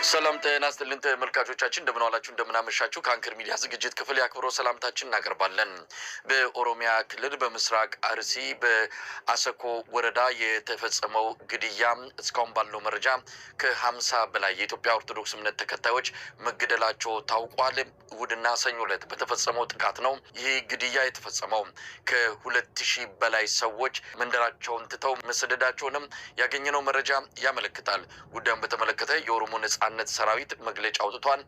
ሰላም ጤና ይስጥልን ተመልካቾቻችን፣ እንደምን ዋላችሁ፣ እንደምን አመሻችሁ። ከአንከር ሚዲያ ዝግጅት ክፍል የአክብሮት ሰላምታችን እናቀርባለን። በኦሮሚያ ክልል በምስራቅ አርሲ በአሰኮ ወረዳ የተፈጸመው ግድያ እስካሁን ባለው መረጃ ከ50 በላይ የኢትዮጵያ ኦርቶዶክስ እምነት ተከታዮች መገደላቸው ታውቋል። እሁድና ሰኞ ዕለት በተፈጸመው ጥቃት ነው ይህ ግድያ የተፈጸመው። ከ2000 በላይ ሰዎች መንደራቸውን ትተው መሰደዳቸውንም ያገኘነው መረጃ ያመለክታል። ጉዳዩን በተመለከተ የኦሮሞ ነጻነት ሰራዊት መግለጫ አውጥቷል።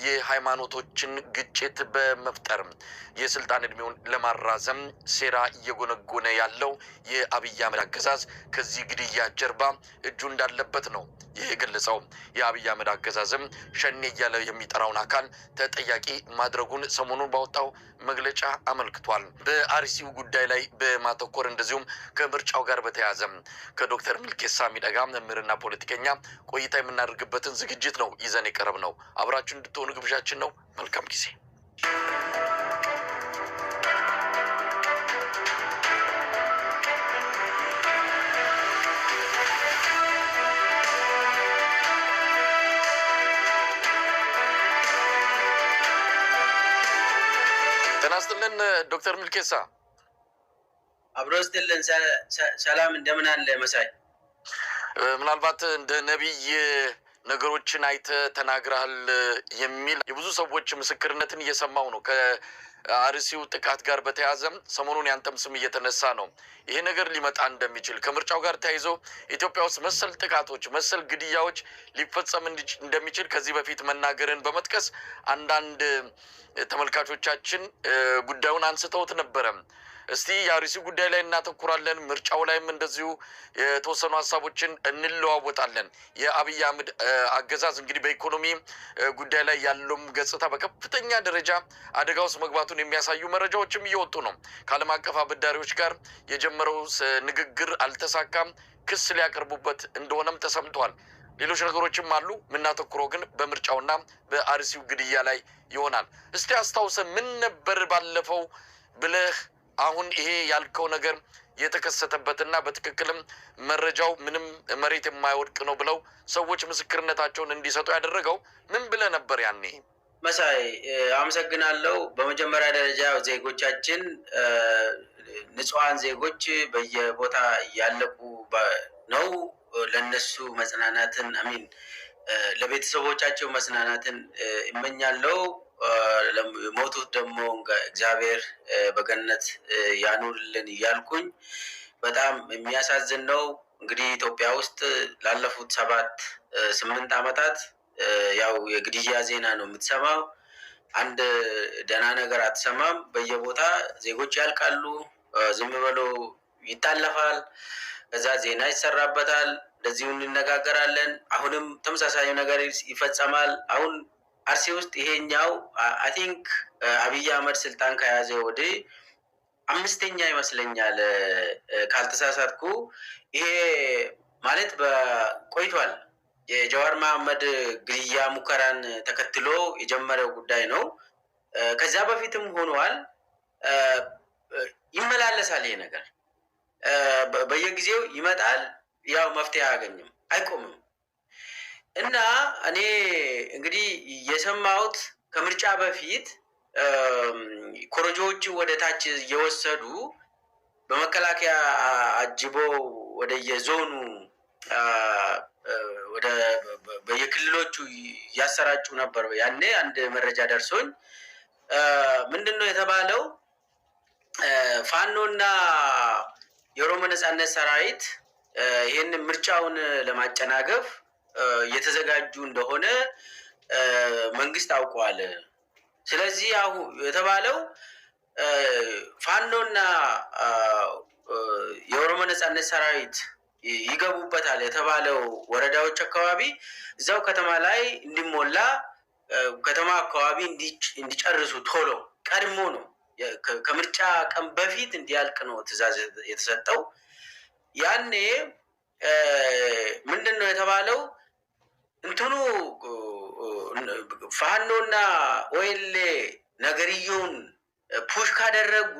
የሃይማኖቶችን ግጭት በመፍጠር የስልጣን እድሜውን ለማራዘም ሴራ እየጎነጎነ ያለው የአብይ አህመድ አገዛዝ ከዚህ ግድያ ጀርባ እጁ እንዳለበት ነው የገለጸው። የአብይ አህመድ አገዛዝም ሸኔ እያለ የሚጠራውን አካል ተጠያቂ ማድረጉን ሰሞኑን ባወጣው መግለጫ አመልክቷል። በአርሲው ጉዳይ ላይ በማተኮር እንደዚሁም ከምርጫው ጋር በተያያዘ ከዶክተር ሚልኬሳ ሚደጋ መምህርና ፖለቲከኛ ቆይታ የምናደርግበትን ዝግጅት ነው ይዘን የቀረብ ነው። አብራችሁ እንድትሆኑ ግብዣችን ነው። መልካም ጊዜ። ጤና ይስጥልን ዶክተር ሚልኬሳ። አብሮ ይስጥልን። ሰላም እንደምን አለ መሳይ? ምናልባት እንደ ነቢይ ነገሮችን አይተ ተናግረሃል የሚል የብዙ ሰዎች ምስክርነትን እየሰማው ነው። ከአርሲው ጥቃት ጋር በተያያዘ ሰሞኑን ያንተም ስም እየተነሳ ነው። ይሄ ነገር ሊመጣ እንደሚችል ከምርጫው ጋር ተያይዞ ኢትዮጵያ ውስጥ መሰል ጥቃቶች፣ መሰል ግድያዎች ሊፈጸም እንደሚችል ከዚህ በፊት መናገርን በመጥቀስ አንዳንድ ተመልካቾቻችን ጉዳዩን አንስተውት ነበረ። እስቲ የአርሲ ጉዳይ ላይ እናተኩራለን። ምርጫው ላይም እንደዚሁ የተወሰኑ ሀሳቦችን እንለዋወጣለን። የአብይ አህመድ አገዛዝ እንግዲህ በኢኮኖሚ ጉዳይ ላይ ያለውም ገጽታ በከፍተኛ ደረጃ አደጋ ውስጥ መግባቱን የሚያሳዩ መረጃዎችም እየወጡ ነው። ከዓለም አቀፍ አበዳሪዎች ጋር የጀመረው ንግግር አልተሳካም። ክስ ሊያቀርቡበት እንደሆነም ተሰምቷል። ሌሎች ነገሮችም አሉ። የምናተኩረው ግን በምርጫውና በአርሲው ግድያ ላይ ይሆናል። እስቲ አስታውሰ ምን ነበር ባለፈው ብለህ አሁን ይሄ ያልከው ነገር የተከሰተበትና በትክክልም መረጃው ምንም መሬት የማይወድቅ ነው ብለው ሰዎች ምስክርነታቸውን እንዲሰጡ ያደረገው ምን ብለህ ነበር ያኔ? መሳይ አመሰግናለሁ። በመጀመሪያ ደረጃ ዜጎቻችን፣ ንጹሐን ዜጎች በየቦታ እያለቁ ነው። ለነሱ መጽናናትን አሚን፣ ለቤተሰቦቻቸው መጽናናትን እመኛለሁ። ሞቱት ደግሞ እግዚአብሔር በገነት ያኑርልን እያልኩኝ በጣም የሚያሳዝን ነው። እንግዲህ ኢትዮጵያ ውስጥ ላለፉት 7 8 ዓመታት ያው የግድያ ዜና ነው የምትሰማው። አንድ ደህና ነገር አትሰማም። በየቦታ ዜጎች ያልቃሉ። ዝም ብሎ ይታለፋል። ከዛ ዜና ይሰራበታል። እንደዚሁ እንነጋገራለን። አሁንም ተመሳሳይ ነገር ይፈጸማል። አሁን አርሲ ውስጥ ይሄኛው I think አብይ አህመድ ስልጣን ከያዘ ወዲህ 5ኛ ይመስለኛል ካልተሳሳትኩ። ይሄ ማለት ቆይቷል። የጀዋር መሐመድ ግድያ ሙከራን ተከትሎ የጀመረው ጉዳይ ነው። ከዛ በፊትም ሆኗል። ይመላለሳል። ይሄ ነገር በየጊዜው ይመጣል። ያው መፍትሄ አያገኝም፣ አይቆምም። እና እኔ እንግዲህ የሰማሁት ከምርጫ በፊት ኮረጆዎችን ወደ ታች እየወሰዱ በመከላከያ አጅቦ ወደ የዞኑ ወደ በየክልሎቹ እያሰራጩ ነበር። ያኔ አንድ መረጃ ደርሶኝ ምንድነው የተባለው? ፋኖና የኦሮሞ ነጻነት ሰራዊት ይሄንን ምርጫውን ለማጨናገፍ እየተዘጋጁ እንደሆነ መንግስት አውቋል። ስለዚህ አሁን የተባለው ፋኖና የኦሮሞ ነጻነት ሰራዊት ይገቡበታል የተባለው ወረዳዎች አካባቢ እዛው ከተማ ላይ እንዲሞላ፣ ከተማ አካባቢ እንዲጨርሱ ቶሎ ቀድሞ ነው ከምርጫ ቀን በፊት እንዲያልቅ ነው ትዕዛዝ የተሰጠው። ያኔ ምንድነው የተባለው? እንትኑ ፋኖና ኦኤልኤ ነገርየውን ፑሽ ካደረጉ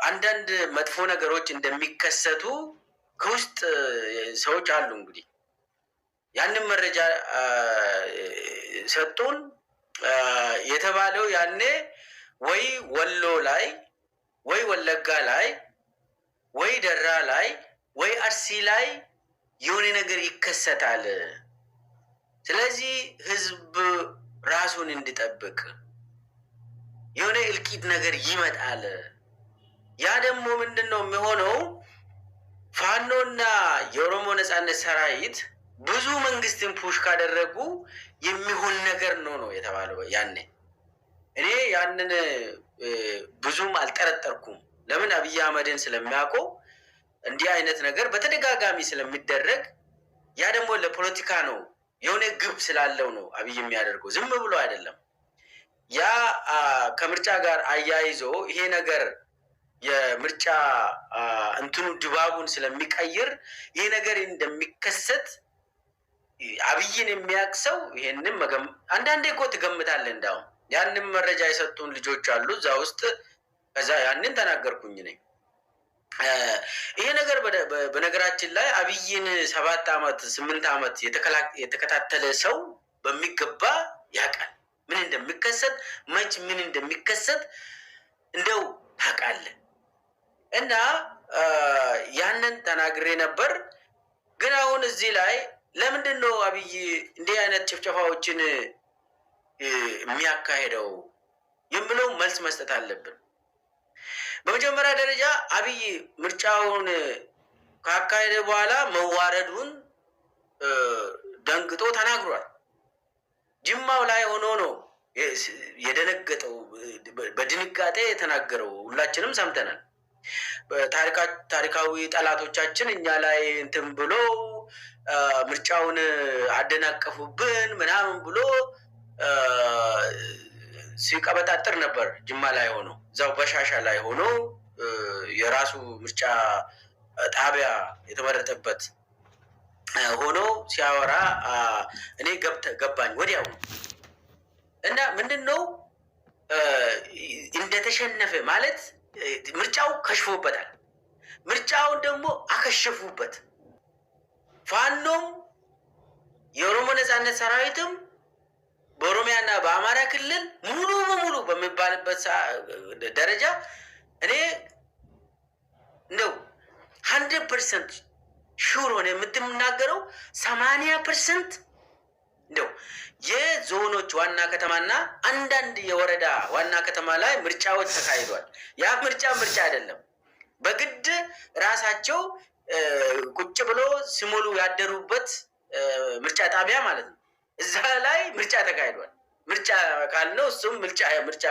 አንዳንድ መጥፎ ነገሮች እንደሚከሰቱ ከውስጥ ሰዎች አሉ። እንግዲህ ያንን መረጃ ሰጡን የተባለው ያኔ ወይ ወሎ ላይ፣ ወይ ወለጋ ላይ፣ ወይ ደራ ላይ፣ ወይ አርሲ ላይ የሆነ ነገር ይከሰታል። ስለዚህ ህዝብ ራሱን እንዲጠብቅ፣ የሆነ እልቂት ነገር ይመጣል። ያ ደግሞ ምንድን ነው የሚሆነው? ፋኖና የኦሮሞ ነጻነት ሰራዊት ብዙ መንግስትን push ካደረጉ የሚሆን ነገር ነው ነው የተባለው። ያኔ እኔ ያንን ብዙም አልጠረጠርኩም። ለምን? አብይ አህመድን ስለሚያውቀው፣ እንዲህ አይነት ነገር በተደጋጋሚ ስለሚደረግ፣ ያ ደግሞ ለፖለቲካ ነው፣ የሆነ ግብ ስላለው ነው አብይ የሚያደርገው፣ ዝም ብሎ አይደለም። ያ ከምርጫ ጋር አያይዞ ይሄ ነገር የምርጫ እንትኑ ድባቡን ስለሚቀይር ይሄ ነገር እንደሚከሰት አብይን የሚያውቅ ሰው ይሄንን አንዳንዴ እኮ ትገምታለህ። እንዳውም ያንን መረጃ የሰጡን ልጆች አሉ እዛ ውስጥ። ከዛ ያንን ተናገርኩኝ ነኝ። ይሄ ነገር በነገራችን ላይ አብይን 7 ዓመት 8 ዓመት የተከታተለ ሰው በሚገባ ያውቃል ምን እንደሚከሰት፣ መች ምን እንደሚከሰት እንደው ታውቃለህ። እና ያንን ተናግሬ ነበር። ግን አሁን እዚህ ላይ ለምንድን ነው አብይ እንዲህ አይነት ጭፍጨፋዎችን የሚያካሄደው የሚለው መልስ መስጠት አለብን። በመጀመሪያ ደረጃ አብይ ምርጫውን ካካሄደ በኋላ መዋረዱን ደንግጦ ተናግሯል። ጅማው ላይ ሆኖ ነው የደነገጠው፣ በድንጋጤ የተናገረው ሁላችንም ሰምተናል። ታሪካዊ ጠላቶቻችን እኛ ላይ እንትን ብሎ ምርጫውን አደናቀፉብን ምናምን ብሎ ሲቀበጣጥር ነበር። ጅማ ላይ ሆኖ፣ እዛው በሻሻ ላይ ሆኖ፣ የራሱ ምርጫ ጣቢያ የተመረጠበት ሆኖ ሲያወራ እኔ ገባኝ ወዲያው። እና ምንድን ነው፣ እንደተሸነፈ ማለት ምርጫው ከሽፎበታል። ምርጫውን ደግሞ አከሸፉበት። ፋኖም የኦሮሞ ነጻነት ሰራዊትም በኦሮሚያና በአማራ ክልል ሙሉ በሙሉ በሚባልበት ደረጃ እኔ እንደው 100% sure ሆነ የምትናገረው 80% እንደው የዞኖች ዋና ከተማና አንዳንድ የወረዳ ዋና ከተማ ላይ ምርጫዎች ተካሂዷል። ያ ምርጫ ምርጫ አይደለም። በግድ ራሳቸው ቁጭ ብሎ ሲሞሉ ያደሩበት ምርጫ ጣቢያ ማለት ነው። እዛ ላይ ምርጫ ተካሂዷል። ምርጫ ካልነው እሱም ምርጫ ምርጫ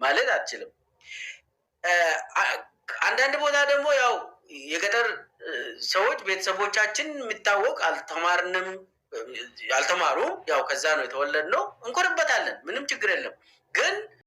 ማለት አትችልም። አንዳንድ ቦታ ደግሞ ያው የገጠር ሰዎች ቤተሰቦቻችን የሚታወቅ አልተማርንም፣ ያልተማሩ ያው ከዛ ነው የተወለድነው፣ እንኮርበታለን። ምንም ችግር የለም ግን